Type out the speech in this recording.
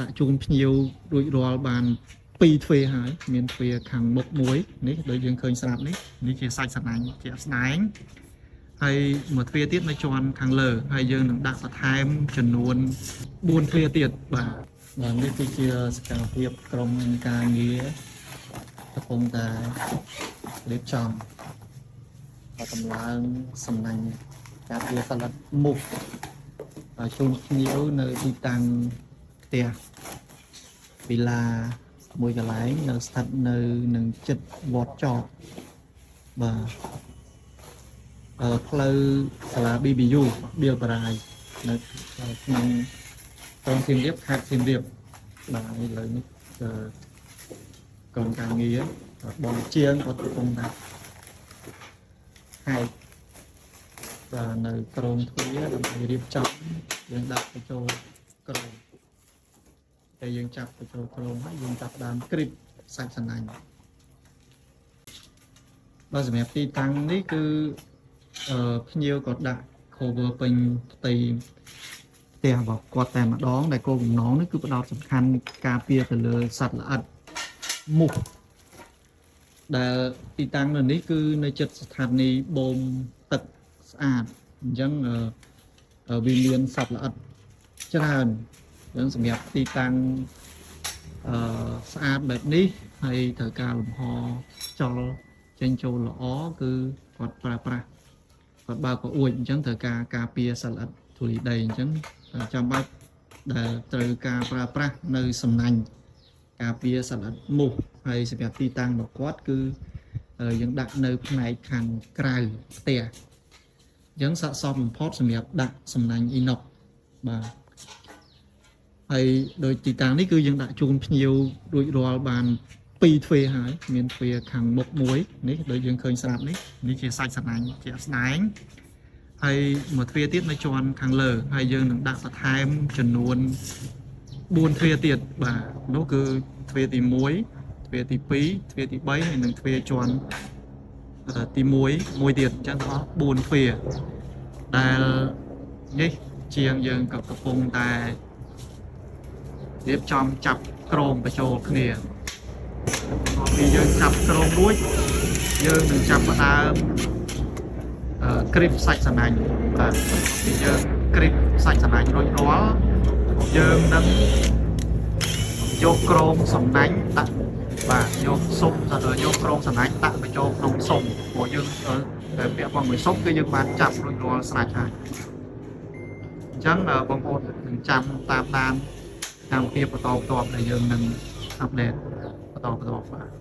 ដាក់ជូនភ្ញៀវរួចរាល់បានពីរទ្វេហើយមានទ្វារខាងមុខមួយនេះដូចយើងឃើញស្រាប់នេះនេះជាសាច់សំណាញ់ជាក់ស្ដែងហើយមួយទ្វារទៀតនៅជាន់ខាងលើហើយយើងនឹងដាក់បន្ថែមចំនួន4ទ្វារទៀតបាទបាទនេះគឺជាសកម្មភាពក្រុមការងារកំពុងតែរៀបចំតម្លើងសំណាញ់ការពារសត្វល្អិតមូសហើយជូនភ្ញៀវនៅទីតាំងផ្ទះ វីឡាមួយកន្លែងនៅស្ថិតនៅនឹងចិត្តវត្តចកបាទអឺផ្លូវសាលា BBU បៀលបារាយនៅក្នុងក្រុងសៀមរាបខេត្តសៀមរាបបាទឥឡូវនេះអឺក្រុមការងារបងជាងគាត់កំពុងតែហែកបាទនៅក្រោមទ្វារដើម្បីរៀបចំយើងដាក់បញ្ចូលក្រោម តែយើងចាប់បញ្ចូលក្រោមហើយយើងចាប់ផ្ដើមគ្រីបសាច់សំណាញ់បាទសម្រាប់ទីតាំងនេះគឺអឺភ្ញៀវក៏ដាក់ cover ពេញផ្ទៃផ្ទះរបស់គាត់តែម្ដងដែលគោលបំណងនេះគឺផ្ដោតសំខាន់ការពារទៅលើសត្វល្អិតមូសដែលទីតាំងនៅនេះគឺនៅជិតស្ថានីយ៍បូមទឹកស្អាតអញ្ចឹងអឺវាមានសត្វល្អិតច្រើន អញ្ចឹងសម្រាប់ទីតាំងអឺស្អាតបែបនេះហើយត្រូវការលំហខ្យល់ចេញចូលល្អគឺគាត់ប្រើប្រាស់គាត់បើកបង្អួចអញ្ចឹងត្រូវការការពារសត្វល្អិតធូលីដីអញ្ចឹងចាំបាច់ដែលត្រូវការប្រើប្រាស់នៅសំណាញ់ការពារសត្វល្អិតមូសហើយសម្រាប់ទីតាំងរបស់គាត់គឺយើងដាក់នៅផ្នែកខាងក្រៅផ្ទះអញ្ចឹងស័ក្តិសមបំផុតសម្រាប់ដាក់សំណាញ់អ៊ីណុកបាទ ហើយដោយទីតាំងនេះគឺយើងដាក់ជូនភ្ញៀវរួចរាល់បានពីរទ្វេហើយមានទ្វារខាងមុខមួយនេះដូចយើងឃើញស្រាប់នេះនេះជាសាច់សំណាញ់ជាក់ស្ដែងហើយមួយទ្វារទៀតនៅជាន់ខាងលើហើយយើងនឹងដាក់បន្ថែមចំនួន4ទ្វារទៀតបាទនោះគឺទ្វារទី1ទ្វារទី2ទ្វារទី3ហើយនិងទ្វារជាន់ទី1មួយទៀតអញ្ចឹងទាំងអស់4ទ្វារដែលនេះជាងយើងក៏កំពុងតែ រៀបចំចាប់ក្រោមបញ្ចូលគ្នាពីយើងចាប់ក្រោមរួចយើងនឹងចាប់ផ្ដើមអឺគ្រីបសាច់សំណាញ់បាទពីយើងគ្រីបសាច់សំណាញ់រួចរាល់យើងនឹងយកក្រោមសំណាញ់ដាក់បាទយកស៊ុមទៅយកក្រោមសំណាញ់ដាក់បញ្ចូលក្នុងស៊ុមព្រោះយើងតែពាក់ព័ន្ធមួយស៊ុមគឺយើងបានចាប់រួចរាល់ស្រេចហើយអញ្ចឹងបងប្អូននឹងចាំតាមដាន តាមភាពបន្តបន្ទាប់ដែលយើងនឹង update បន្តបន្ទាប់បាទ។